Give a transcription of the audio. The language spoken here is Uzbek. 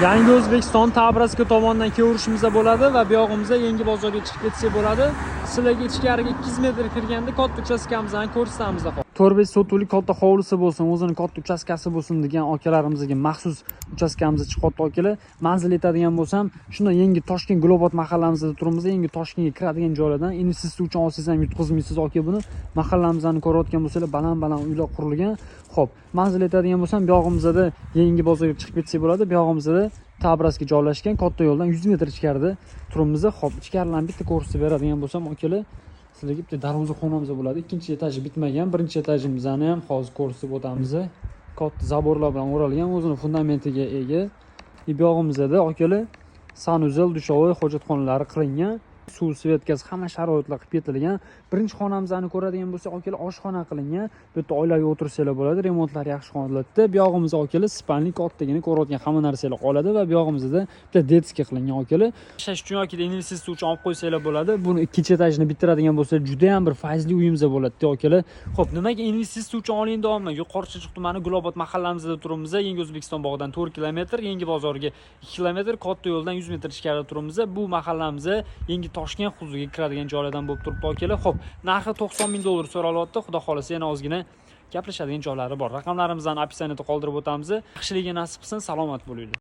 Yangi O'zbekiston Tabraska tomondan kelaverishimizda bo'ladi va buyog'imizda yangi bozorga chiqib ketsak bo'ladi. Sizlarga ichkariga 200 metr kirganda katta uchastkamizni ko'rsatamiz. 4-5 sotixlik katta hovlisi bo'lsin, o'zini katta uchastkasi bo'lsin degan akalarimizga maxsus uchastkamiz chiqyapti, akalar. Manzil aytadigan bo'lsam, shunday yangi Toshkent, Globot mahallamizda turibmiz. Yangi Toshkentga kiradigan joylardan investitsiya uchun olsangiz ham yutqizmaysiz, aka, buni. Mahallamizni ko'rayotgan bo'lsanglar, baland-baland uylar qurilgan. Xo'p, manzil aytadigan bo'lsam, buyog'imizda yangi bozorga chiqib ketsak bo'ladi. Buyog'imizda Tabrasga joylashgan, katta yo'ldan 100 metr ichkarida turibmiz. Xo'p, ichkarilarni bitta ko'rsatib beradigan bo'lsam, akalar, sizlarga bitta darvoza xonamiz bo'ladi. Ikkinchi etaji bitmagan, birinchi etajimizni ham hozir ko'rsatib o'tamiz. Katta забор lar bilan o'ralgan, o'zini fundamentiga ega. И buyog'imizda, akalar, санузел, душевой, hojatxonalari qilingan. Suv, свет, gaz, hamma sharoitlar qilib ketilgan. Birinchi xonamizni ko'radigan bo'lsak, akalar, oshxona qilingan. Bu yerda oilaviy o'tirsanglar bo'ladi, remontlari yaxshi holatda. Buyog'imizda, akalar, спальник kattagina, ko'rayotgan hamma narsalar qoladi va buyog'imizda bitta детский qilingan, akalar. Yashash uchun yoki investitsiya uchun olib qo'ysanglar bo'ladi. Buni ikkinchi etajini bitiradigan bo'lsa, juda ham bir fayzli uyimiz bo'ladi, akalar. Xo'p, nimaga investitsiya uchun oling deyapman? Yuqori Chirchiq tumani, Gulobod mahallamizda turibmiz. Yangi O'zbekiston bog'idan 4 kilometr, yangi bozorga 2 kilometr, katta yo'ldan 100 metr ichkarida turibmiz. Bu mahallamiz yangi Toshkent hududiga kiradigan joylardan bo'lib turibdi, akalar. Xo'p, narxi 90 ming dollar so'ralyapti. Xudo xohlasa, yana ozgina gaplashadigan joylari bor. Raqamlarimizni описание da qoldirib o'tamiz. Yaxshiligi nasib qilsin, salomat bo'linglar.